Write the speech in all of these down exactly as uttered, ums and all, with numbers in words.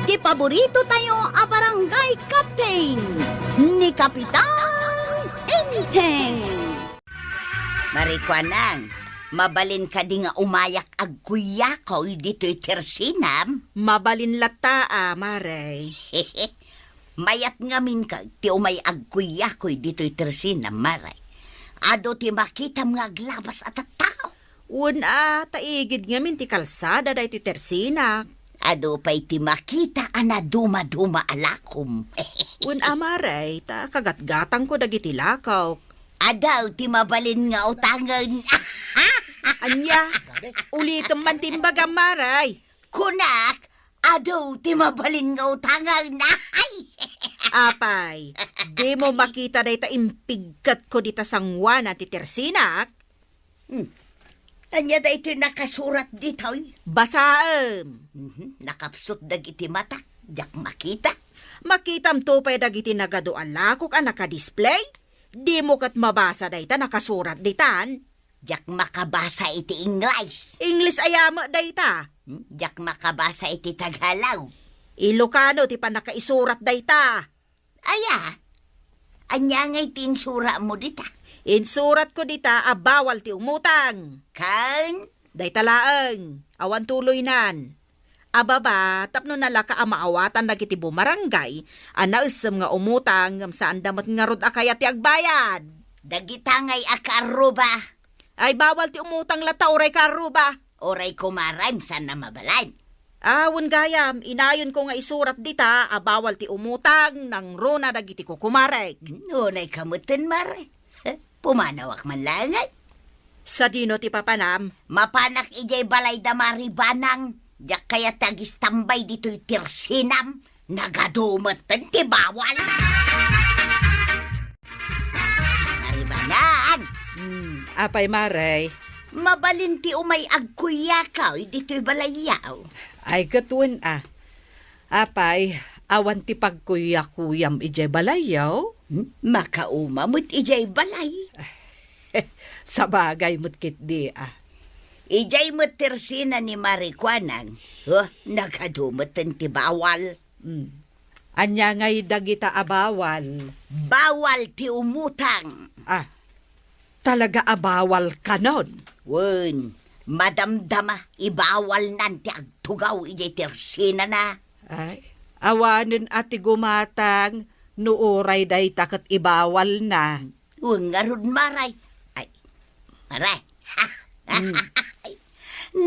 Ti paborito tayo a barangay captain, ni Kapitan Enteng. Mare Kuanang, mabalin kadi nga umayak agkuyakoy ditoy tersinam? Mabalin latta a, Mare. Mayat ngamin ka ti umay agkuyakoy ditoy tersinam, Mare. Adu ti makitam nga aglabas a tattao. Wen a, ta igid ngamin ti kalsada daytoy tersinak. Adu pay ti makita a nadumaduma a lakom. Wen a, Mare, ta kagatgatangko dagiti lakok. Adu ti mabalin nga utangen. Ania? Ulitem man ti imbagam, Mare. Kunak, adu ti mabalin nga utangen. Ay! Apay, dimo makita dayta impigketko dita sangoanan ti tersinak? Hmm. Ania daytoy nakasurat ditoy? Basaem. Mhm. Nakapsut dagiti matak, diak makita. Makitamto pay dagiti nagadu a lakok a nakadisplay? Dimo ket mabasa dayta nakasurat ditan? Diak makabasa iti Ingles. Ingles aya met dayta? Hmm? Diak makabasa iti Tagalog. Ilocano ti pannakaisurat dayta. Aya? Ania ngay ti insuratmo dita? Insuratko dita a bawal ti umutang. Ken? Dayta laeng, awan tuloynan. A baba, tapno nalaka a maawatan dagiti bumarangay a naessem nga umutang ngem saanda met ngarud a kayat ti agbayad. Dagita ngay a kaarruba. Ay, bawal ti umutang latta uray kaarruba. Uray kumarem, saan a mabalin? Ah, wen gayam, inayonko nga isurat dita a bawal ti umutang nangruna dagiti kukumarek. Unay ka metten, Mare. Pumanawak man laengen. Sadino ti papanam? Mapanak idiay balay da Mare Banang. Diak kayat ti agistambay ditoy tersinam. Nagadu metten ti bawal. Mare Banang. Hmm, apay, Mare? Mabalin ti umay agkuyakoy ditoy balayyo. Ay, ket wen a. Apay, awan ti pagkuyakuyam idiay balayyo? Hmm? Makauma met idiay balay. Sabagay met ketdi a. Idiay met tersina ni Mare Kuanang. Huh, nagadu metten ti bawal. Hmm. Ania ngay dagita a bawal? Bawal ti umutang. Ah, talaga a bawal kanon? Wen, madamdama, ibawalnan ti agtugaw idiay tersinana. Ay, awanen a ti gumatang no uray dayta ket ibawalna. Wen ngarud, Mare. Ay, Mare. Mm.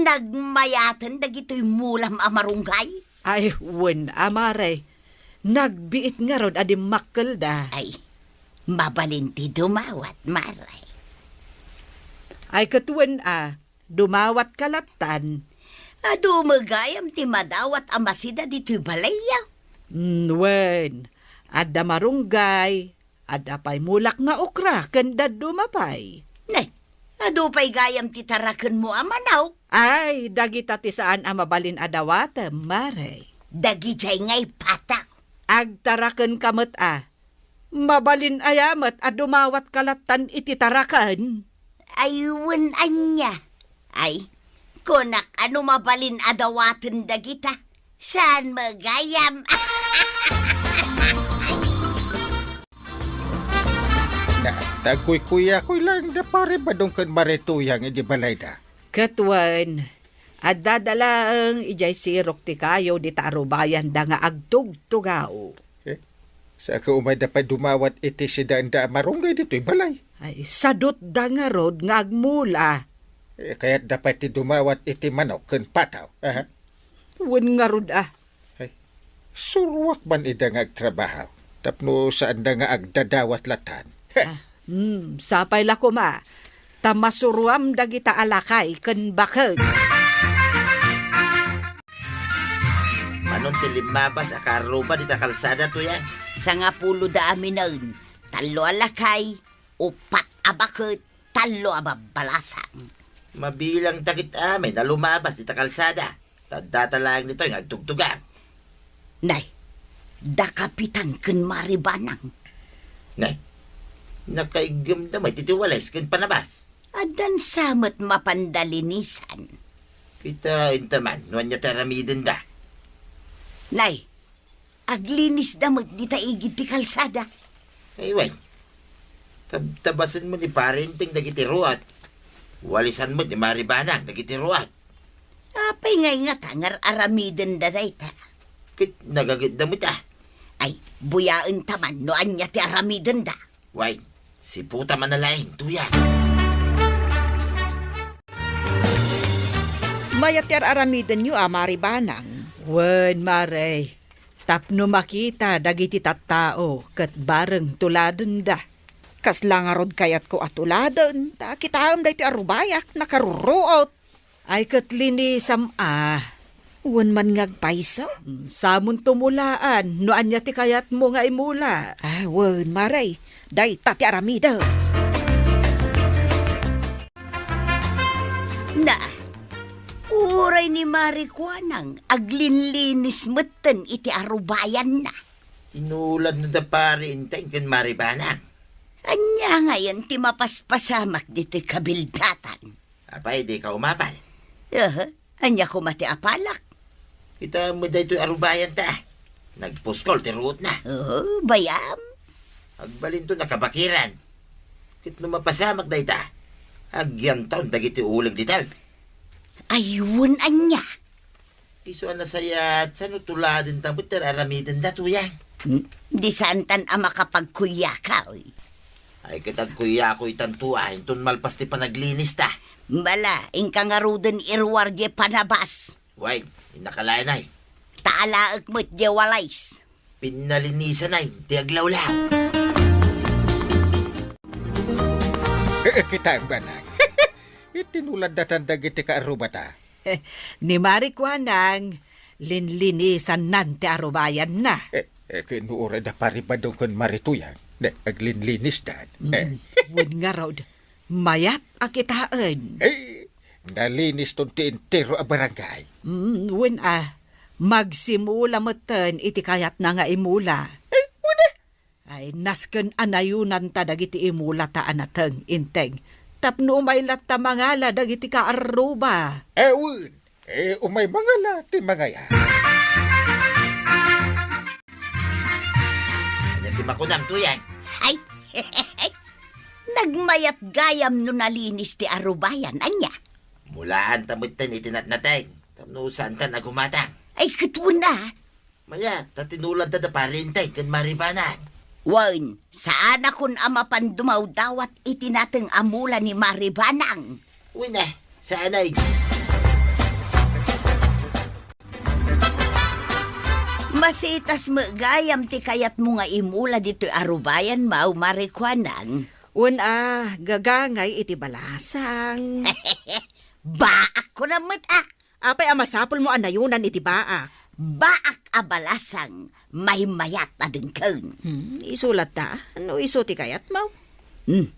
Nagmayaten dagitoy mulam a marunggay. Ay, wen a, Mare. Nagbiit ngarud a dimmakkelda. Ay, mabalin ti dumawat, Mare. Ay, ket wen a, dumawatka lattan. Adu met gayam ti madawat a masida ditoy balayyo. Mm, wen. Adda marunggay, adda pay mulak nga okra ken dadduma pay. Ne, adu pay gayam ti tarakenmo a manok? Ay, dagita ti saan a mabalin a dawatem, Mare. Dagidiay ngay pata. Agtarakenka met a. Mabalin aya met a dumawatka lattan iti taraken? Ay, wen ania. Ay, kunak a no mabalin a dawaten dagita, saan met gayam? Na, nagkuykuyakoy laeng da Pare Badong ken Mare Tuyang iti balayda. Ket wen, adda da laeng idiay sirok ti kayo dita arubayanda nga agtugtugaw. Eh, saka umayda pay dumawat iti sidaenda a marunggay ditoy balay. Ay, sadutda ngarud nga agmula. Eh, kayatda pay ti dumawat iti manok ken pataw. Aha. Wen ngarud a. Ay, suruak man ida nga agtrabaho, tapno saanda nga agdadawat lattan. Heh. Ah, hmm, sapay la koma, ta masuruam dagita a lakay ken baket. Manon ti limmabas a kaarruba dita kalsada, Tuyang? Sangapulo da aminen, tallo a lakay, upat a baket, tallo a babbalasang. Mabilangta ket amin a lumabas ita kalsada. Ta data laeng ditoy nga agtugtugaw. Nay, da Kapitan ken Mare Banang. Nay, nakaiggemda met iti wales ken panabas. Addan sa met mapanda linisan. Kitaenta man no ania ti aramidenda. Nay, aglinisda met dita igid ti kalsada. Ay, wen. Tab-, tabasen met ni Pare Enteng dagiti ruot. Walisan met ni Mari Banang dagiti ruot. Apay nga ingata nga ar-aramidenda dayta? Ket nagagitda met, a. Ay, buyaenta man no ania ti aramidenda. Way, siputa man a laeng, Tuyang. Mayat ti ar-aramidenyo a, Mari Banang. Wen, Mare, tapno makita dagiti tattao ket bareng tuladenda. Kasla ngarud kayatko a tuladen, ta kitaem daytoy a rubayak, nakaruruot. Ay, ket linisam a. Wen man nga agpayso. Mm, samonto mulaan no ania ti kayatmo nga imula. Ah, wen, Mare. Dayta ti aramidek. Na, uray ni Mari Kuanang aglinlinis metten iti arubayanna. Tinuladna da Pare Enteng ken Mari Banang. Ania ngayen ti mapaspasamak ditoy kabildatan? Apay, dika umapal? Aha, ania koma ti apalak? Kitaem met daytoy a rubayanta. Nagpuskol ti ruotna. Oo, bay-am. Agbalinto nakabakiran. Ket no mapasamak dayta, agyantaon dagiti uleg ditoy. Ay, wen ania? Isu a nasayaat, sano tuladenta met ti ar-aramidenda, Tuyang? Hmm? Di saantan a makapagkuyak, oy. Ay, ket agkuyakoytanto a, inton malpas ti panaglinista. Bala, inka ngaruden iruar diay panabas. Way, innaka laeng, ay. Ta alaek met diay walis. Pinnalinisanay ti aglawlaw. Eh, eh, kitaem, Banang. Iti nuladatan dagiti kaarrubata. Ni Mari Kuanang, linlinisannan ti arubayanna. Eh, eh, ken no uray da Pari Badong ken Mari Tuyang, ne, aglinlinisdan. Eh. Mm, wen ngarud, mayat a kitaen. Eh, naliniston ti entero a barangay. Mm, wen a, magsimula metten iti kayatna nga imula. Eh, wen a. Ay, nasken a nayunanta dagiti imulata a nateng, Enteng, tapno umay latta mangala dagiti kaarruba. Eh, wen, eh, umay mangala ti mangayat. Ania ti makunam, Tuyang? Ay, nagmayat gayam no nalinis ti arubayan, ania? Mulaanta metten iti natnateng, tapno saantan a gumatang. Ay, ket wen a. Mayat, ta tinuladda da Pare Enteng ken Mari Banang. Wen, saanakon a mapan dumawdawat iti nateng a mula ni Mari Banang. Wen a, saanay. Masitas met gayam ti kayatmo nga imula ditoy arubayanmo, Mari Kuanang. Wen a, gagangay iti balasang. Baak ko na met, a. Apay a masapulmo a nayunan iti baak? Baak a balasang maymayat a dengken. Hmm, isu latta. No isu ti kayatmo? Hmm,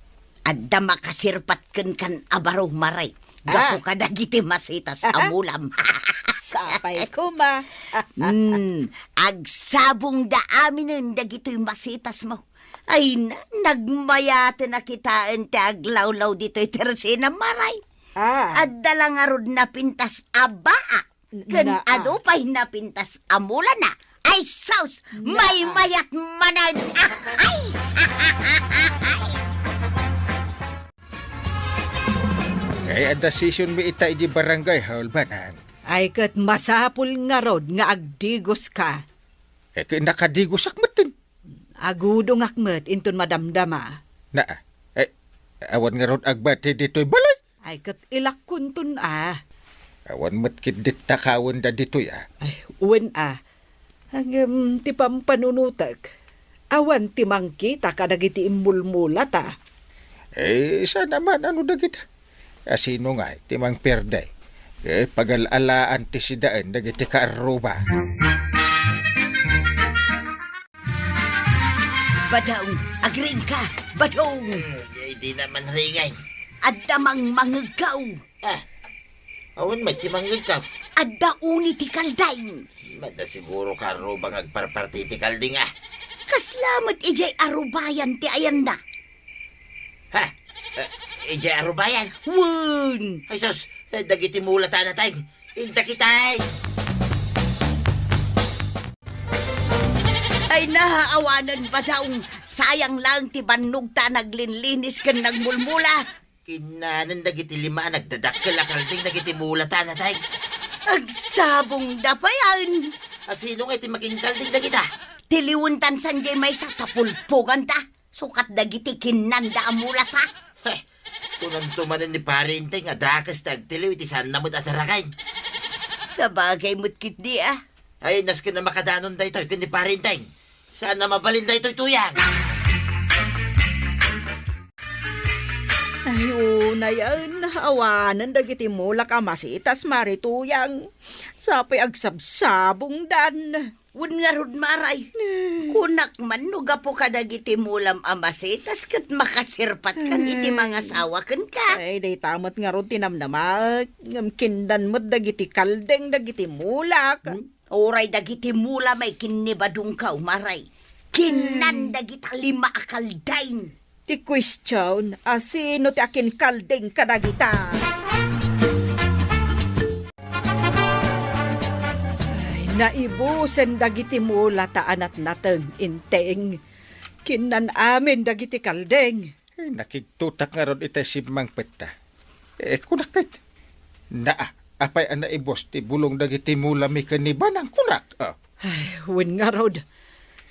adda makasirpat kenkan a baro, Mare. Ah. Gapu kadagiti masitas a mulam. Sapay koma. Hmm, agsabongda aminen dagitoy masitasmo. Ay na, nagmayaten a kitaen ti aglawlaw ditoy tersenam, Mare. Ah. Adda la ngarud napintas a baak, ken adu pay napintas a mulana. Ay, sus! Maymayat manen! Ay! Ay, adda session mi ita idi barangay hall, Banang. Ay, ket masapul ngarud nga agdigoska. Eh, ket nakadigosak metten. Agudongak met inton madamdama. Na, eh, awan ngarud agbati ditoy balay. Ay, ket ilakkonton a. Awan met ketdi takawenda ditoy a. Ay, wen a. Ngem ti pampanunotek, awan ti mangkita kadagiti immulmulata. Eh, saan a man, ano dagita? A sino ngay ti mangperde? Eh, pagal-alaan ti sidaen dagiti kaarruba. Badong, agriingka, Badong! Hmm, di, di naman ringen. Adda mangmangegkaw. Ah, awan met ti mangngegkaw. Adda uni ti kalding. Mada siguro kaarruba nga agparparti iti kalding, ah. Kasla met idiay arubayan ti ayanna. Ha? Eh, idiay arubayan? Wen! Ay, sus! Eh, dagiti mula ta natay. Inta kitay! Ay, naawanen, Badaw. Sayang laeng ti bannogta a naglinlinis ken nagmulmula. Kinnanen dagiti lima a nagdadakkel a kalding dagiti mulata, natay. Agsabongda payen. A, sino nga iti makinkalding dagita? Tiliwenta san diay maysa, tapulpoganta. Sukat dagiti kinnanda a mulata. Heh, kunanto manen ni Pari Enteng nga dakes ti agtiliw iti saanna met a taraken. Sabagay met ketdi, a. Ay, nasken a makadanon daytoy ken ni Pari Enteng. Saan a mabalin daytoy, Tuyang. Ay, unayen, awanen dagiti mulak a masitas, Mari Tuyang. Sapoy agsabsabongdan. Wen ngarud, Maray. Eh. Kunak man no gapu kadagiti mulam a masitas ket makasirpatkan iti Eh. mangasawa kenka. Ay, dayta met ngarud ti namnamaek. Ngem kindan met dagiti kaldeng dagiti mulak. Hmm? Uray dagiti mula may kinnibadongkaw, Maray. Kinnan Hmm. dagita lima a kaldeng. Ti question, a sino ti akinkalding kadagita? Ay, naibusen dagiti mulata a natnateng, Enteng. Kinnan amin dagiti kalding. Eh, nakigtutak ngarud itay simmangpetta. Eh, kunak ket, naa, apay a naibus ti bulong dagiti mulami ken ni Banang, kunak? Oh. Ay, wen ngarud.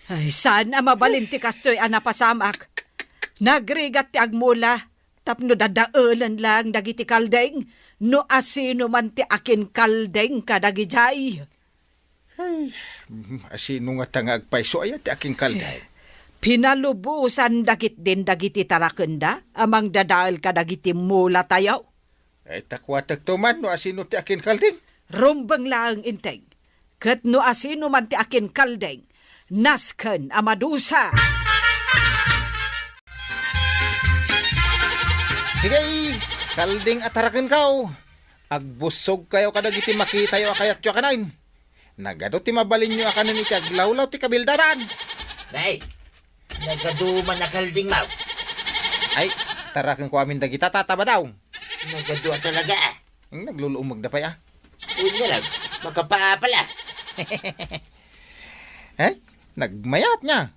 Ay, saan a mabalin ti kastoy a napasamak? Nagrigat ti agmula tapno dadaelen laeng dagiti kalding no asino man ti akinkalding kadagidiay. Ay, mm, asino ngata nga agpayso aya ti akinkalding? Pinalubosan dagitdin dagiti tarakenda a mangdadael kadagiti mulatayo. Ay, ta kuatekto man no asino ti akinkalding. Rumbeng laeng, Enteng. Ket no asino man ti akinkalding, nasken a madusa. Sige, kalding a tarakenkaw. Agbussogkayo kadagiti makitayo a kayatyo a kanen. Nagadu ti mabalinyo a kanen iti aglawlaw ti kabildadan. Nay, nagadu man a kalding, maw. Ay, tarakenko amin dagita, Tata Badaw. Nagadu a talaga, a. Naglulummegda pay, a. Unya lang, makapaapal, a. Eh, nagmayat nga.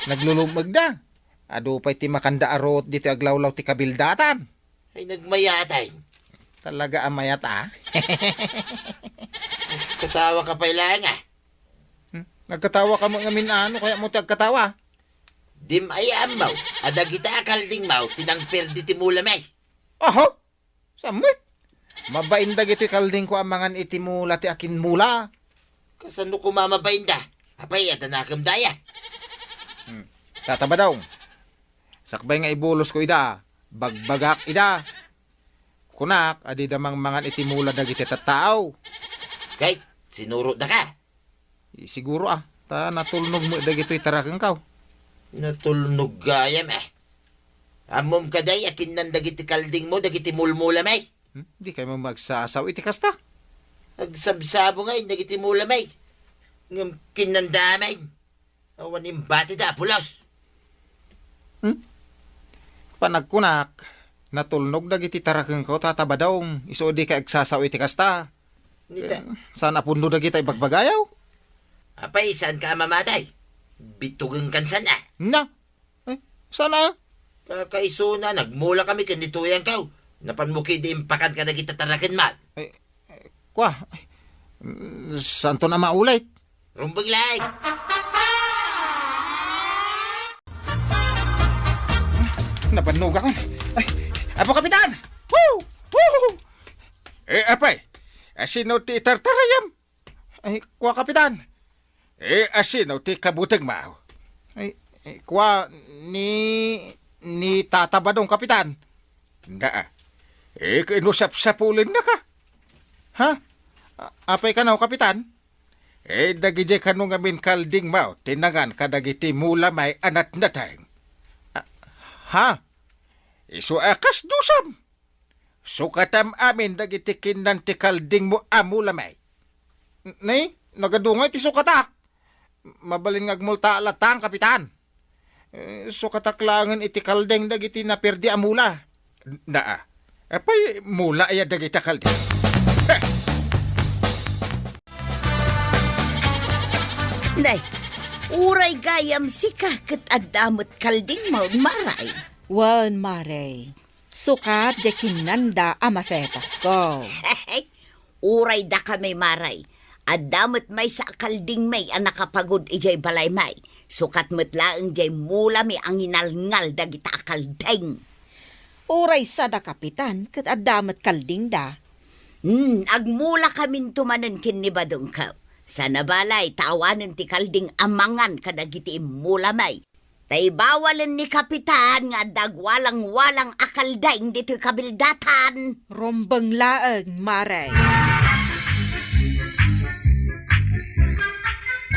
Naglulummegda. Adu pay ti makanda a ruot ditoy aglawlaw ti kabildadan. Ay, nagmayat, ay. Talaga a mayat, a. Katawa ka pay laeng, a. Hmm? Nagkatawa ka mo ngamin, ano kaya mo ti agkatawa? Dim ay ammaw, a dagita a kalding maw, ti nangperdi ti mula, may. Aha? Sammet? Mabain dagitoy kaldingko a mangan iti mula ti akinmula. Kasano koma mabainda? Apay, adda nakemda aya? Hmm. Tata Badong, sakbay nga ibulosko ida, bagbagak ida. Kunak, a dida mangmangan iti mula dagiti tattao. Kay, sinurotdaka? Siguro, a, ta natulnog met dagitoy tarakenkaw. Natulnog gayam, a. Ammom kadi a kinnan dagiti kaldingmo dagiti mulmulam, ay? Hmm? Dikay met magsasao iti kasta. Agsabsabong ngay dagiti mulam, ay. Ngem kinnanda, ay. Awan imbatida a pulos. Hmm? Panagkunak, natulnog dagiti tarakenkaw, Tata Badong, isu dikay agsasao iti kasta. Nita- Eh, saan a pudno dagita ibagbagayaw? Apay, saanka a mamatay? Bitugenkan san a? Na? Eh, saan a? Kakaisuna, nagmula kami ken ni Tuyangkaw. Napanmo kadi impakan kadagita taraken man. Eh, eh, kwa, eh, mm, saanton a maulit? Rumbeng laeng. Napannogakon. Ay, Apo Kapitan! Woo! Woo! Eh, apay, asino ti itartarayam? Ay, kwa, Kapitan. Eh, asino ti kabutegmo? Ay, eh, kwa, ni, ni Tata Badong, Kapitan. Naa. Eh, ken no sapsapulennaka? Ha? A-, apay kano, Kapitan? Eh, dagidiay kano ngamin kaldingmo ti nangan kadagiti mulam a natnateng. A, ha? Isu a kas dusam. Sukatam amin dagiti kinnan ti kaldingmo a mulam. N-, ni, nagadu ngay ti sukatak. Mabalin nga agmulta latta, Kapitan. Eh, sukatak laengen iti kaldeng dagiti naperdi a mula. N-, naa. Apay, mula aya dagita kaldeng? Heh! Nay, Uray gayam sika ket adda met kaldingmo, Maray. Wen, Maray. Sukat diay kinnanda a masetasko. Uray dakami, Maray. Adda met maysa a kaldingmi a nakapagud idiay balaymi. Sukat met laeng diay mulami a nginalngal dagita a kalding. Uray sada, Kapitan, ket adda met kaldingda. Hmm, agmulakaminto manen ken ni Badongko. Sana balay ta awanen ti kalding a mangan kadagiti immulami. Ta ibawalen ni Kapitan nga adda agwalang-walang a kalding ditoy kabildatan. Rumbeng laeng, Maray.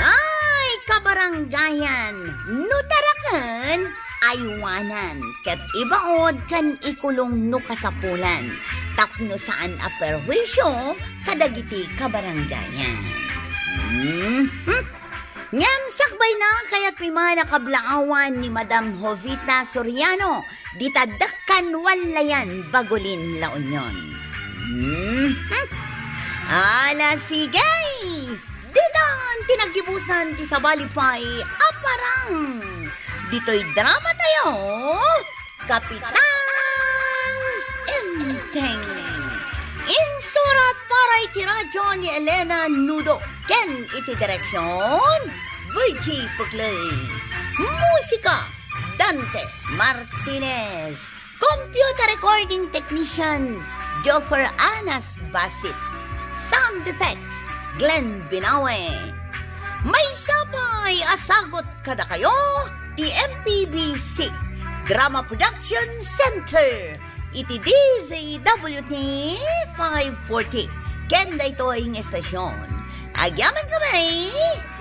Ay, kabarangayan, no taraken, aywanan, ket ibaod ken ikulong no kasapulan, tapno saan a perwisyo kadagiti kabarangayan. Mhm. Ngem sakbayna, kayatmi man a kablaawan ni Madam Jovita Soriano, dita dakkan Wallayan, Bagulin, La Union. Mhm. Ala, sige! Ditan ti naggibusan ti sabali pay a parang. Ditoy drama tayo, Kapitan Enteng. Insurat para iti radyo ni Elena Nudo ken iti direksyon, Virgie Puclay. Musika, Dante Martinez. Computer recording technician, Joffer Anas Basit. Sound effects, Glenn Binawe. Maysa pay a sagut kadakayo ti M P B C Drama Production Center iti D Z W T five forty. Ken daytoy nga estasyon, agyaman kami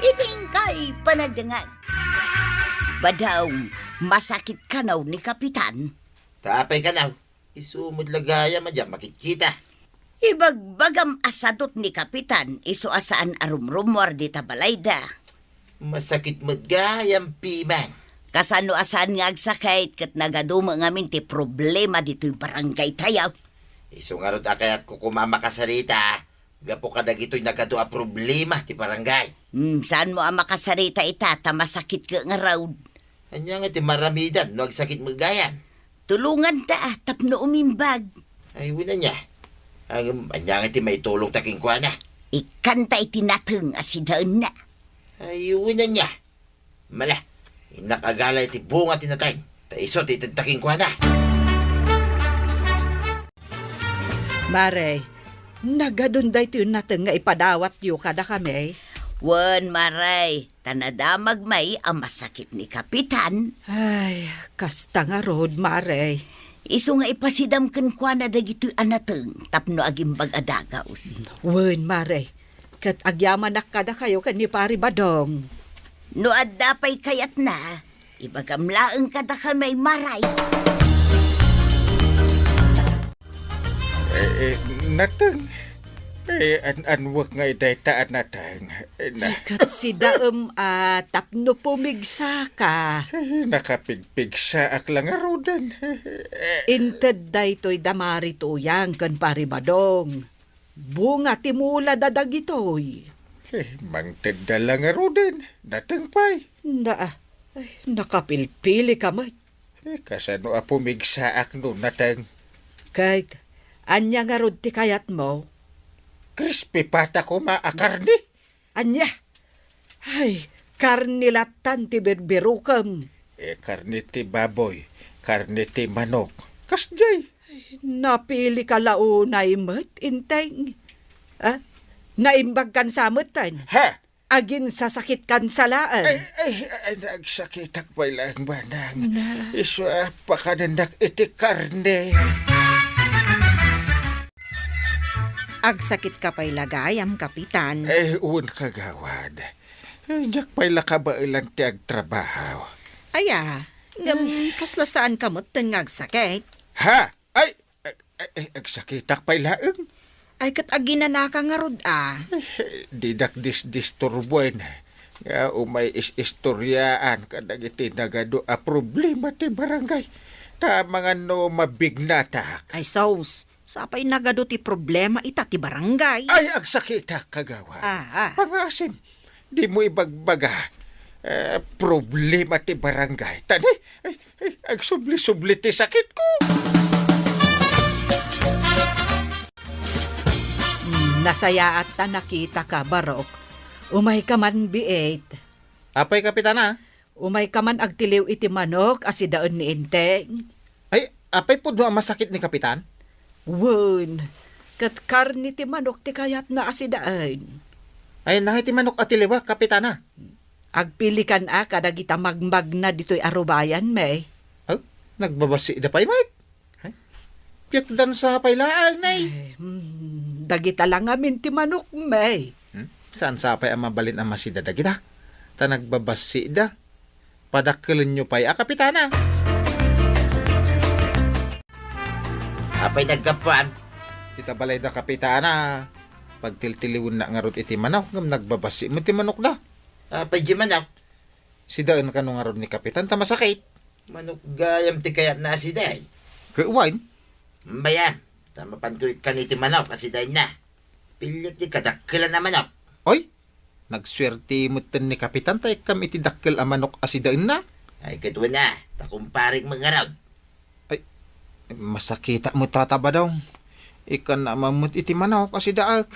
iti inkay panagdengngeg. Badong, masakit kano ni Kapitan? Ta apay kano? Isu met la gayam a diak makitkita. Ibagbagam a sadut ni Kapitan, isu a saan a rumrumuar dita balayda. Masakit met gayam piman. Kasano a saan nga agsakit ket nagadu met ngamin ti problema ditoy barangay tayo? Isu ngarud a kayatko koma a makasarita gapu kadagitoy nagadu a problema ti barangay. Hmm, saanmo a makasarita ita ta masakit ket ngarud. Ania nga ti maramidan no agsakit met gayam? Tulonganta a tapno umimbag. Ay, wen ania. Ngem, ania nga ti maitulongta kenkuana? Ikkanta iti nateng a sidaenna. Ay, wen ania. Mala, innak agala iti bunga ti nateng, ta isu ti itedta kenkuana. Mare, nagadun daytoy nateng nga ipadawatyo kadakami? Wen, Mare, ta nadamagmi a masakit ni Kapitan. Ay, kasta ngarud, Mare. Isu nga ipasidam kenkuana dagitoy a nateng tapno agimbag a dagaus. Wen, Mare, ket agyamanak kadakayo ken ni Pari Badong. No adda pay kayatna, ibagam laeng kadakami, Mare. Eh, eh, nateng. Eh, an-anwek nga dayta a nateng. Eh, na- Ay, ket sidaem a tapno pumigsaka. Eh, nakapigpigsaak la ngaruden. Inted daytoy da Mari Tuyang ken Pari Badong. Bunga ti mulada dagitoy. Eh, mangtedda la ngaruden. Nateng pay. Na, ay, nakapilpilika met. Eh, kasano a pumigsaak no nateng? Ket, ania ngarud ti kayatmo? Crispy pata koma a karne. Ania? Ay, karne lattan ti birbirukem. Eh, karne ti baboy, karne ti manok. Kasdiay. Ay, napilika la unay met, Enteng. Ah, naimbagkan sa metten. Ha? Aginsasakitkan sa laeng. Ay, ay, ay, nagsakitak pay laeng, manang. Na. Isu a pakanennak iti karne. Agsakitka pay la gayam, Kapitan. Eh, wen, kagawad. Eh, diak pay la kabaelan ti agtrabaho. Aya, ngem kasla saanka metten nga agsakit? Ha? Ay, Ay, ay, ay, agsakitak pay laeng. Ay, ket aginanaka ngarud a. Eh, didak disdisturbuen nga umay is-istoriaan kadagiti nagadu a problema ti barangay. Ta amangan no mabignatak. Ay, sus, sapay nagadu ti problema ita ti barangay. Ay, agsakitak, kagawad. Ah, ah. Pangasim, dimo ibagbaga. Eh, problema ti barangay. Tani, ay, ay, agsubli-subli ti sakitko. Hmm, nasayaat ta nakitaka, Barok. Umayka man, biit. Apay, Kapitana? Umayka man agtiliw iti manok a sidaen ni Enteng. Ay, apay pudno a masakit ni Kapitan? Wen, ket karne ti manok ti kayatna a sidaen. Ay, nangay ti manok a tiliwak, Kapitana? Agpilikan a kadagita magmagna ditoy a rubayan, may. Ay, nagbabasida pay, Mike. Ay, piakdan sa pay laeng, nay. Ay, hmm, dagita la ngamin ti manok, may. Hmm? Saan sa pay a mabalin a masida dagita? Ta nagbabasida. Padakkelenyo pay a, Kapitana. Apay naggapuam? Ita balayda, Kapitana. Pagtiltiliwenna ngarud iti manok, ngem nagbabasi met ti manokda. Apay di manok? Sidaen kano ngarud ni Kapitan ta masakit. Manok gayam ti kayatna a sidaen? Ket wen. Bayam, ta mapanko ikkan iti manok a sidaenna. Pillit ti kadakkelan a manok. Oy, nagsuerte metten ni Kapitan ta ikkam iti dakkel a manok a sidaenna. Ay, ket wen a, ta kumparek met ngarud. Ay, masakita met ta, Badong. Ikkan a mammet iti manok a sidaek.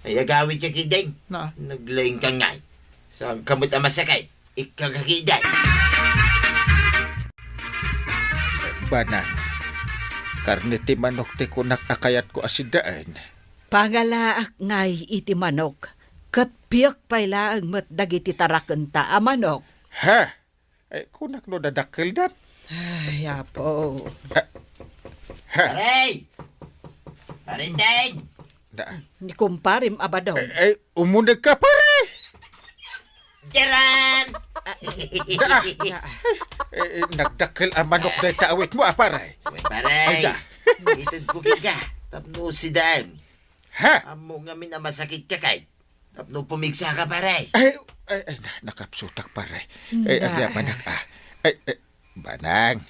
Ay, agawid ka, Kideng. Na. Naglaing ka ngay. Saan ka met a masakit? Ikka ka, Kideng. Banang, karne ti manok ti kunak a kayatko a sidaen. Pangalaak ngay iti manok, ket piek pay laeng met dagiti tarakenta a manok. Ha? Ay, kunak no dadakkeldan. Ay, Apo. Ha? Ha? Pare! Pare Ted! Da. Ni kumparem a Badong. Ay, ay, umuneg ka, pare! Jaran! Da. Da. Eh, eh, nagdakkel a manok dayta awitmo, a pare. Uy, pare. Ay, da. Itedko kenka. Tapno sidaen. Ha? Ammo ngamin a masakit ka kay. Tapno pumigsa ka, pare. Ay, ay, ay, na, nakapsutak, pare. Ay, na. Agyamanak, ah. Ay, ay, Banang.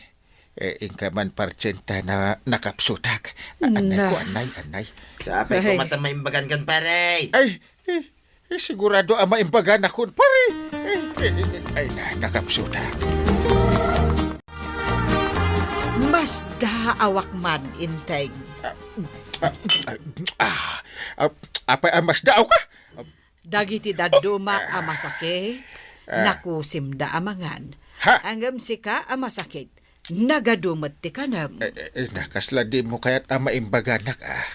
Eh, inka man partsenta na nakapsutak. A-, anay ko, anay, anay. Sapay ko mata maimbagan kan, pare. Ay, eh, eh, sigurado a maimbaganakon, pare. Eh, eh, eh, ay, na, nakapsutak. Masdaawak man, Enteng. Ah, ah, ah, ah, apay a masdaaw ka? Dagiti dadduma a masakit, nakusimda a mangan. Ha? Ngem sika a masakit, nagadu met ti kanem. Eh, eh, eh, na, kasla dimo kayat a maimbaganak, ah.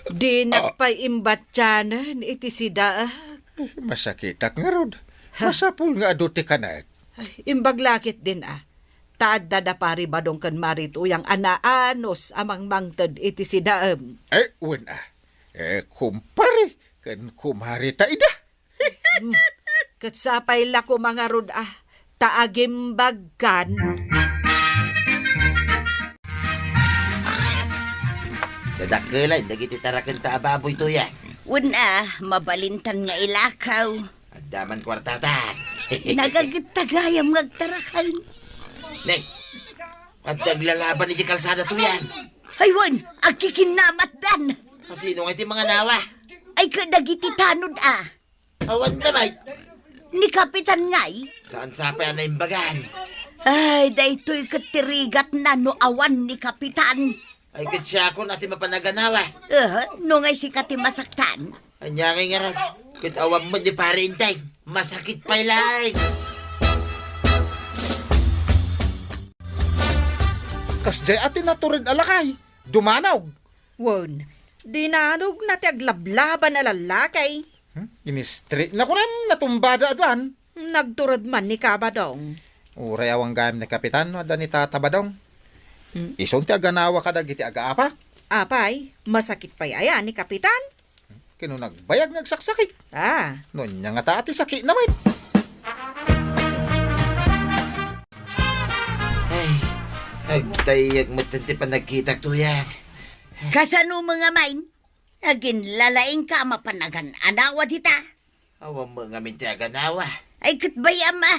Dinak pay imbattianen iti sida. Eh, masakitak ngarud. Ha? Masapul nga adu ti kanek. Ay, imbag la ketdin, ah. Ta adda da Pari Badong ken Mari Tuyang a naanus a mangmangted iti sidaem. Eh, wen, ah. Eh, kumpare, ken kumare ta ida. Hmm. Ket sapay la koma ngarud a ta agimbagkan. Dadakkelen dagiti tarakenta a baboy, Tuyang. Wen a, mabalintan nga ilakaw. Adda man kuartatan. Nagagetta gayam nga agtaraken. Ne, adda aglalaban iti kalsada, Tuyang. Ay, wen, agkikinnamatdan. Asino nga iti manganawa? Ay, kadagiti tanod a. Awan da, Mike. Ni Kapitan ngay? Saan sapay a naimbagan? Ay, daytoy ket ti rigatna no awan ni Kapitan. Ay, ket siakon a ti mapan a ganawa. Eh, no ngay sika ti masaktan? Ania ngay ngarud? Ket awan met ni Pare Enteng. Masakit pay laeng. Kasdiay a ti natured a lakay. Dumanog. Wen, dinanogna ti aglablaban a lallaki. Hmm? Ini-straight na kunam, natumbada aduan. Nagtured man ni Kabadong. Uray awan gayam ni Kapitan no adda ni Tata Badong. Hmm. Isun ti aganawa kadagiti agaapa. Apay, masakit pay aya ni Kapitan? Ken no nagbayag nga agsaksakit. Ah. No ania ngata ti sakitna met? Ay, agtayyag met ti panagkitak, Tuyang. Kasano met ngamin? Aginlalaingka a mapan agan-anawa dita? Awan met ngamin ti aganawa. Ay, ket bayam a.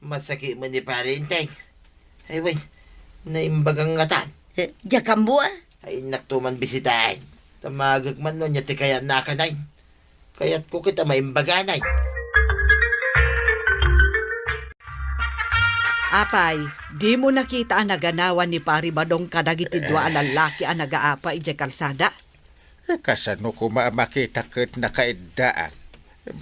Masakit met ni Pare Enteng. Ay, wen, naimbagan ngatan. Eh, diak ammo a. Ay, innakto man bisitaen. Tamagek man no ania ti kayatna a kanen. Kayatko ket a maimbaganen. Apay, dimo nakita a naganawan ni Pari Badong kadagiti dua a lallaki a nagaapa idiay kalsada? Eh, kasano koma a makitak ket nakaiddaak?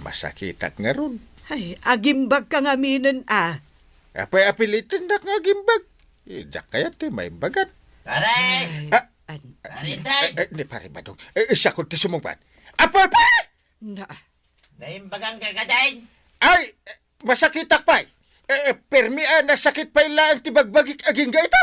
Masakitak ngarud. Ay, agimbagka ngaminen a. Apay, apilitennak nga agimbag? Eh, diak kayat ti maimbagan. Pare! Ay, Ah, an-, Pare, tay! Eh, eh, ni Pare Badong. Eh, eh, siak ti sumungbat. Apay, pare! Na, Naimbagan ka kadin? Ay, eh, masakitak pay. Eh, eh, permi a nasakit pay laeng ti bagbagik agingga ita.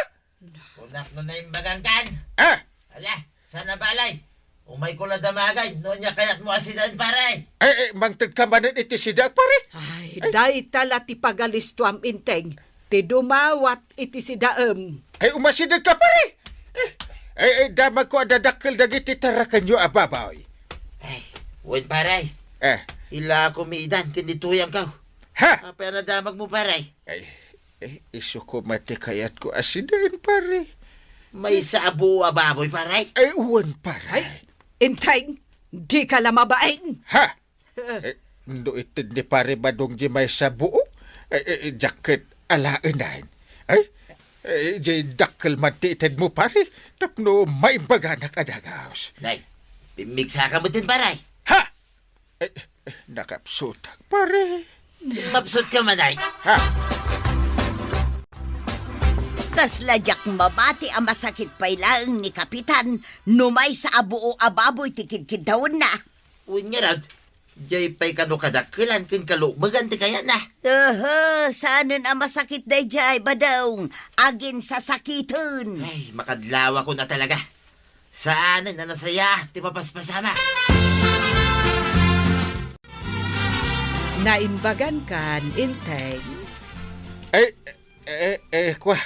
Kunak no naimbagan kan. Ah! Ala, sana balay. Umay ko la damagay, no ania kayat mo asidaen, pare. Eh, eh, mangted ka manen iti sidaek, pare. Ay, Ay. Dayta la ti pagalistuam, Inteng. Ti dumawat iti sidaem. Ay, umasideg ka, pare. Eh, eh, eh, damag ko a dadakkel dagiti tarakenyo a baboy. Ay, wen, pare. Eh. Ila kumidan ken ni Tuyang kaw. Ha? Apay a nadamag mo, pare? Ay, eh, isu koma ti kayat ko asidaen, pare. Maysa a buo a baboy, pare? Ay, wen, pare. Ay, Inteng, di ka la mabain. Ha? Eh, no ited ni Pare Badong di maysa buo, eh, eh, diak ket alaenan. Ay, eh, di dakkel man ti ited mo, pare, tapno maimbaganak a dagus. Nay, pimmigsa ka metten, pare. Ha? Eh, eh, nakapsutak, pare. Mapsut ka man, ay. Ha? Kasla diak mabati a masakit pay laeng ni Kapitan no maysa a buo a baboy ti kidkidtawenna. Wen ngarud, diay pay kano kadakkelan ken kalumegan ti kayatna. Aha, saanen a masakit daydiay, Badong. Aginsasakiten. Ay, makadlawakon a talaga. Saanen a nasayaat ti mapaspasamak. Naimbagan kan, Inteng? Ay, eh, eh, kua,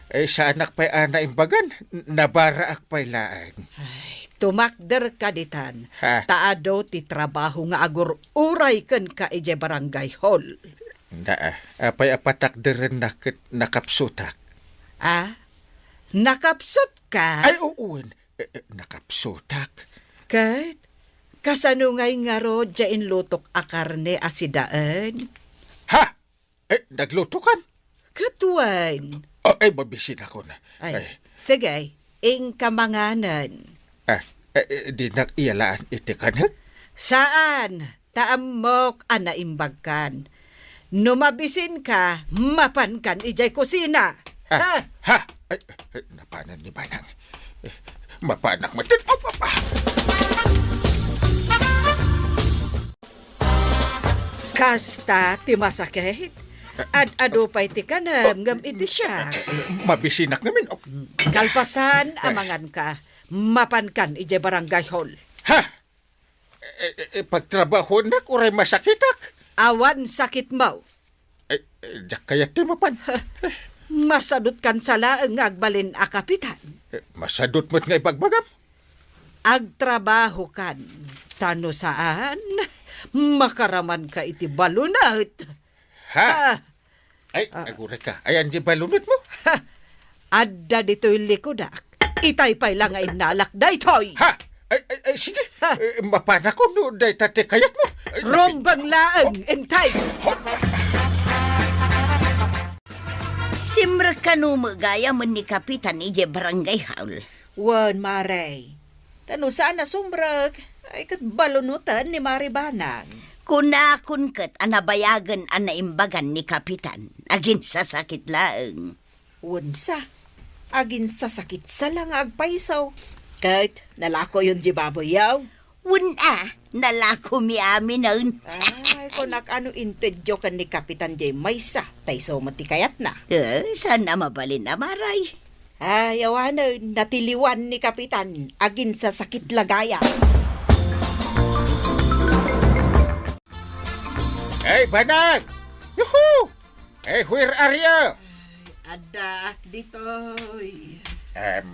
eh, saanak pay a naimbagan. N-, nabaraak pay laeng. Ay, tumakder ka ditan. Ha? Ta adu ti trabaho nga agur-uray kenka idiay barangay hall. Na, apay a patakderennak ket nakapsutak? Ah? Nakapsut ka? Ay, wen. Eh, eh, nakapsutak. Ket, kasano ngay ngarud diay inlutok a karne a sidaen? Ha? Eh, naglutokan? Ket wen. Oh, ay, mabisinakon. Ay, Ay. Sige, inka manganen. Ah, eh, eh, dinak iyalaan iti kanek? Saan? Ta ammok a naimbagkan. No mabisinka, mapankan idiay kusina. Ah, Ha? ha? Ay, ay, napanan ni Banang. Eh, mapanak metten. Oh, oh, ah! Kasta ti masakit. Ad-adu pay ti kanem ngem iti siak. Mabisinak ngamin. Oh. Kalpasan, Eh. amangan ka. Mapankan idiay barangay hall. Ha? Eh, eh, eh, pagtrabahoennak uray masakitak? Awan sakitmo. Eh, eh, diak kayat ti mapan. Masadutkan sa laeng nga agbalin a kapitan. Eh, masadut met nga ibagbagam. Agtrabahokan, ta no saan, makaramanka iti balunet. Ha? Ah. Ay, Ah. aguray ka. Ayan di balunetmo? Ha! Adda ditoy likudak. Itay pay la nga innalak daytoy. Ha? Ay, ay, ay, sige. Ha? Eh, mapanakon no dayta ti kayatmo. Ay, Rumbeng laeng, Inteng. Simrek kano met gayamen ni Kapitan idiay barangay hall. Wen, Mare. Ta no saan a sumrek, ay ket balunuten ni Mare Banang. Kunakon ket a nabayagen a naimbagan ni Kapitan. Aginsasakit laeng. Wensa, aginsasakit sa la nga agpayso. Ket nalakoyon di baboyyo? Wen a, nalakomi aminen. Ay, kunak, ano intedyo ken ni Kapitan diay maysa, ta isu met ti kayatna. Eh, saan a mabalin a Mare? Ay, awanen, natiliwan ni Kapitan, aginsasakit la gayam. Hey, Banag! Yuhu! Hey, where are you? Ay, addaak ditoy. Em,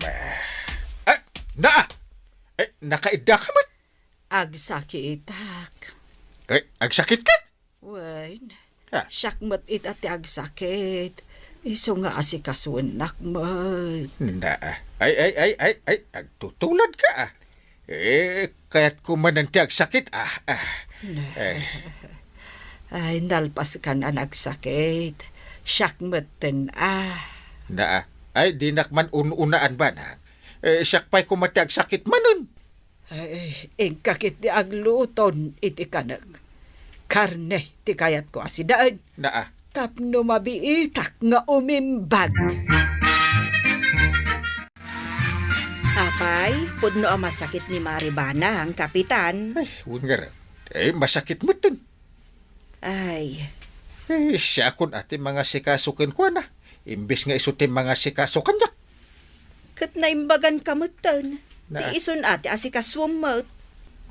ah, na! Eh, nakaidda ka met? Agsakitak. Eh, agsakit ka? Wen, Ah. siak met ita ti agsakit. Isu nga asikasuennak met. Na, ay, ay, ay, ay, ay, agtutulad ka, ah. Eh, kayat ko manen ti agsakit, ah, ah. Na. Eh. Ay, nalpaskan a nagsakit. Siak metten, ah. Naa. Ay, dinak man un-unaan, Banang. Eh, siak pay koma ti agsakit manen. Ay, inka ketdi agluton iti kanek. Karne ti kayatko a sidaen. Naa. Tapno mabiitak nga umimbag. Apay, pudno a masakit ni Mari Banang, Kapitan. Ay, wen ngarud. Eh, masakit metten. Ay. Eh, siakon a ti mangasikaso kenkuana, imbes nga isu ti mangasikaso kaniak. Ket naimbaganka metten. Na- Ti isun a ti asikasuem met.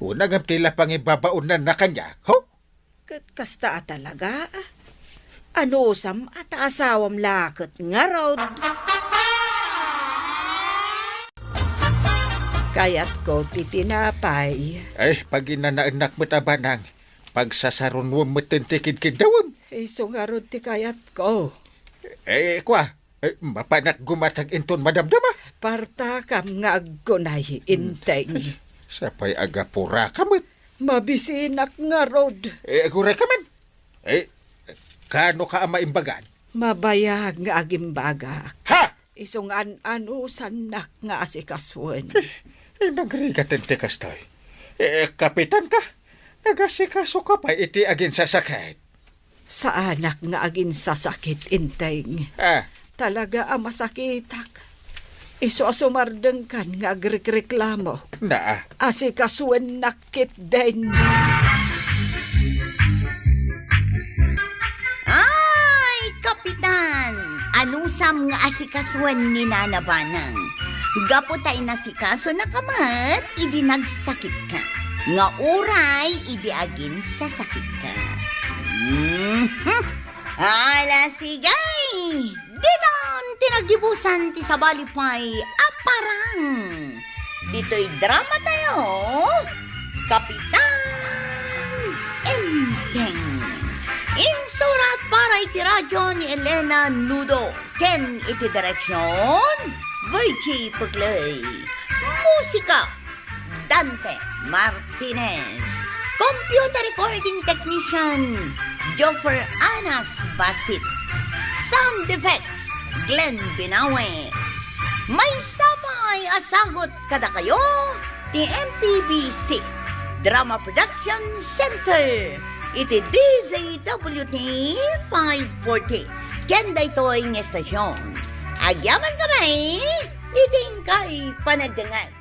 Una ngem ti la pangibabaonnanna kaniak, ho? Ket kasta a talaga, a. Anusam a ta asawam la ket ngarud. Kayatko ti tinapay. Ay, paginanaennak met a, Banang. Pagsasarunoem metten ti kidkiddawem. Isu ngarud ti kayatko. Eh, kua, eh, mapanak gumatag inton madamdama. Partakam nga aggunay, Inteng. Sapay agapuraka met. Mabisinak ngarud. Eh, agurayka man. Eh, kaano ka a maimbagan? Mabayag nga agimbagak. Ha? Isu nga an-anusannak nga asikasuen. Eh, nagrigaten ti kastoy. Eh, kapitan ka? Agasikaso ka pay iti aginsasakit. Saanak nga aginsasakit, Inteng. Ah. Talaga a masakitak. Isu a sumardengkan nga agrikreklamo. Naa. Asikasuennak ketdin. Ay, Kapitan! Anusam nga asikasuen ni Nana Banang. Gapu ta inasikaso na ka met idi nagsakitka. Nga uray idi aginsasakitka. Mhm. Ala, sige! Ditan ti naggibusan ti sabali pay a parang. Ditoy drama tayo, Kapitan Enteng. Insurat para iti radyo ni Elena Nudo ken iti direksyon, Virgie Pugley. Musika, Dante Martinez. Computer recording technician, Joffer Anas Basit. Sound effects, Glenn Binawe. Maysa pay a sagut kadakayo ti M P B C Drama Production Center iti D Z W T five forty. Ken daytoy nga estasyon, agyaman kami iti inkay panagdengngeg.